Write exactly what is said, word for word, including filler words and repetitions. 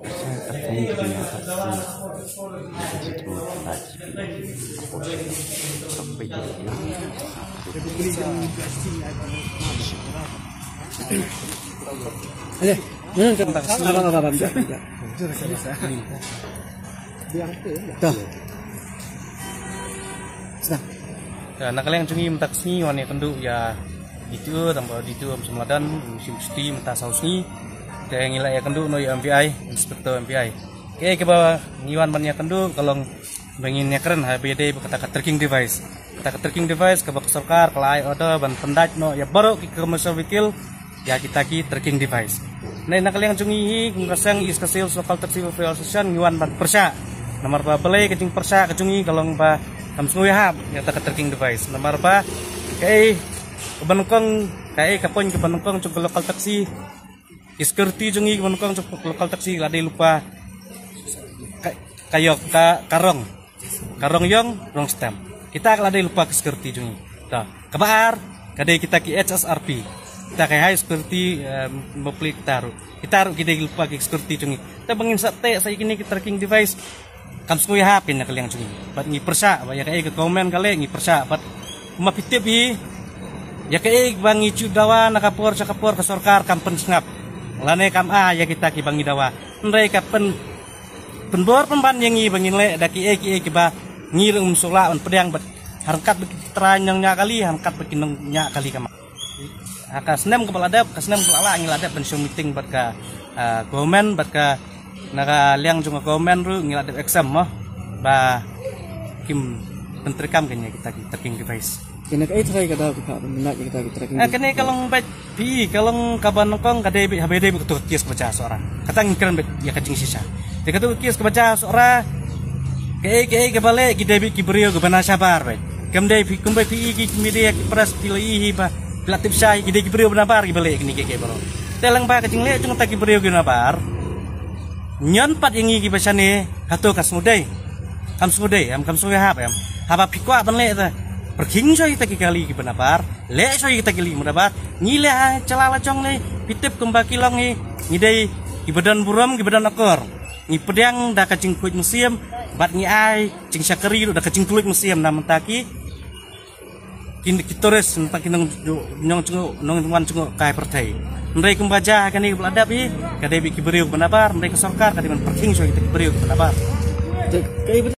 Dah. Sudah. Ya, na ka liang jong ngi mynta ka sngi wan ïakynduh ïa D T O, tang ba D T O ym shym la don, shim shuti mynta saw sngi. Te ngi la ïakynduh noh ïa M V I, Inspector M V I. Kaei kaba ngi wan ban ïakynduh ka long ba ngin ïakren ha ba ïadei bad kata ka tracking device. Kata ka tracking device kaba ka sorkar ka la ai order ban pyndait noh ïa baroh ki commercial vehicle ïa kita ki tracking device. Nai na ka liang jong ngi hi, kum ka seng East Khasi Hills Local Taxi Welfare Association, ngi wan ban pyrshah. Namar ba balei ka jingpyrshah ka jong ngi ka long ba kam sngew ïahap ïa kata ka tracking device. Namar ba kaei kaba nyngkong, kaei ka point kaba nyngkong jong ka local taxi, ki security jong ngi kaba nyngkong jong ka local taxi ka la dei lypa ka, ka ïong, ka, ka rong. Ka rong ïong, rong stem. Kita ka la dei lypa ka security jong ngi. Ta, kaba ar ka dei kita ki H S R P. Kita ki high security, eh, mapli kita ruh. Kita ruh ki dei lypa ki security jong ngi. Ta ba ngin sa teh sa ïa kine ki tracking device, kam sngew ïahap ïa na ka liang jong ngi. Bad ngi pyrshah bad ïa kaei ka government ka leh ngi pyrshah bad kumba phi tip hi, ïa kaei ba ngi ju dawa na ka por sha ka por ka sorkar kam pynsngap lane kam ai ïa kita kiba ngi dawa. Hynrei ka pyn pynbor pynban ïa ngi ba ngin leh da kiei kiei kiba ngi ruh ngim sngewlah ban pdiang bad ha ryngkat bad ki trai nongñiah kali, ha ryngkat bad ki nongñiah kali kamai. Ha ka snem kaba la dep, ka snem kaba la lah ngi la dep ban shong meeting bad ka, ah, government, bad ka na ka liang jong ka government ruh ngi la dep exam mo ba kim pyntreikam kane kita ki tracking device. Kane kaei trai ka daw ka pha ban mynta kita ki tracking device. Ah, kane ka long bad phi, ka long kaba nyngkong ka dei bad ha ba dei bad kato ka case kaba jia Sohra. Kata ngi kren bad ïa ka jingshisha. Te kato ka case kaba jia Sohra, kaei kaei kaba leh ki dei bad ki briew kiba na shabar bad. Kam dei phi kumba phi i ki media ki press phi la i hi ba phi la tip shai ki dei ki briew ba nabar kiba leh kine kiei kiei baroh. Te lang ba ka jingleh jong kata ki briew kiba nabar, ñion pat ïa ngi kiba shane, hato ka sngewdei? Kam sngewdei em, kam sngewdei hap em. Haba phi kwah ban leh ta, pyrkhing shuwa ïa kita ki kali kiba nabar, leh shuwa ïa kita ki kali kiba nabar. Ngi leh ha jylla la jong ne, phi tip kumba ki long ngi, ngi dei kiba don burom, kiba don akor. Ngi pdiang da ka jingkhuid mynsiem bad ngi ai jingshakri ruh da ka jingkhuid mynsiem na bynta ki, ki, ki tourist, na bynta ki nong, nong jngoh, nongwan jngoh kai pyrthei. Hynrei kumba jia ha kane kaba la dep hi, ka dei bad ki briew kiba nabar, hynrei ka sorkar ka dei ban pyrkhing shuwa ïa kita ki briew kiba nabar. Te kaei